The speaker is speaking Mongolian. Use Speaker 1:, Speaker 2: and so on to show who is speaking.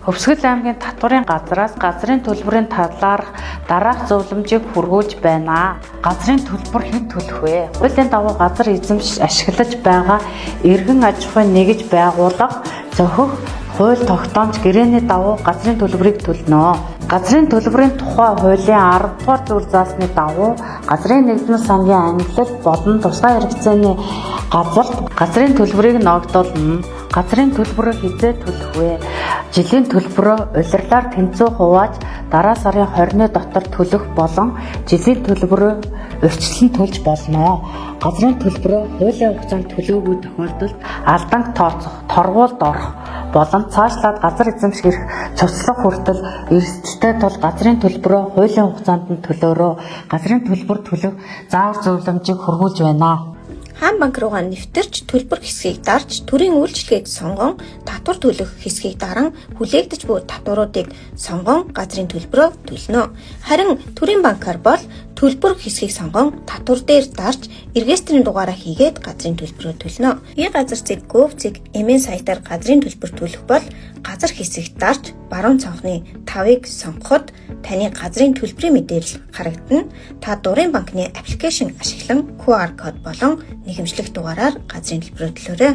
Speaker 1: Хөвсгөл аймгийн татварын газраас газрын төлбөрийн талаарх дараах зөвлөмжийг хүргүүлж байна. Газрын төлбөр хэн төлөх вэ? Хуулийн дагуу газар эзэмшиж ашиглаж байгаа эргэн аж ахуйн нэгж байгууллага зохих хууль тогтоомж гэрээний дагуу газрын төлбөрийг төлнө. Газрын төлбөрийн тухай хуулийн 10 дугаар зүйл заасны дагуу газрын нэгдмэл сангийн ангилал болон тусгай хэрэгцээний газарт газрын төлбөрийг ногдуулна. Газрын төлбөрөө хэзээ төлөх вэ? Жилийн төлбөрөө улирлаар тэнцүү хувааж дараа сарын 20-ны дотор төлөх болон жилийн төлбөрөө урьдчилан төлж болно. Газрын төлбөрөө хуулийн хугацаанд төлөөгүй тохиолдолд алданг тооцох, торгуульд орох болон цаашлаад газар эзэмших эрх цуцлах хүртэл эрсдэлтэй тул газрын төлбөрөө хуулийн хугацаанд нь төлөөрөө. Газрын төлбөр төлөх заавар зөвлөмжийг хүргүүлж байна.
Speaker 2: Хаан банк руугаа нэвтэрч төлбөр хэсгийг дарж төрийн үйлчилгээг сонгон татвар төлөх хэсгийг даран хүлээгдэж буй татваруудыг сонгон газрын төлбөрөө төлнө. Харин төрийн банкар бол төлбөр хэсгийг сонгон татвар дээр дарж регистрийн дугаараа хийгээд газрын төлбөрөө төлнө. E-газар цэг gov цэг mn сайтаар газрын төлбөр төлөх бол газар хэсэгт дарж баруун цонхны 5-ыг сонгоход таны газрын төлбөрийн мэдээлэл харагдана. Та дурын банкны application ашиглан QR код болон нэхэмжлэх дугаараар газрын төлбөрөө төлөөрэй.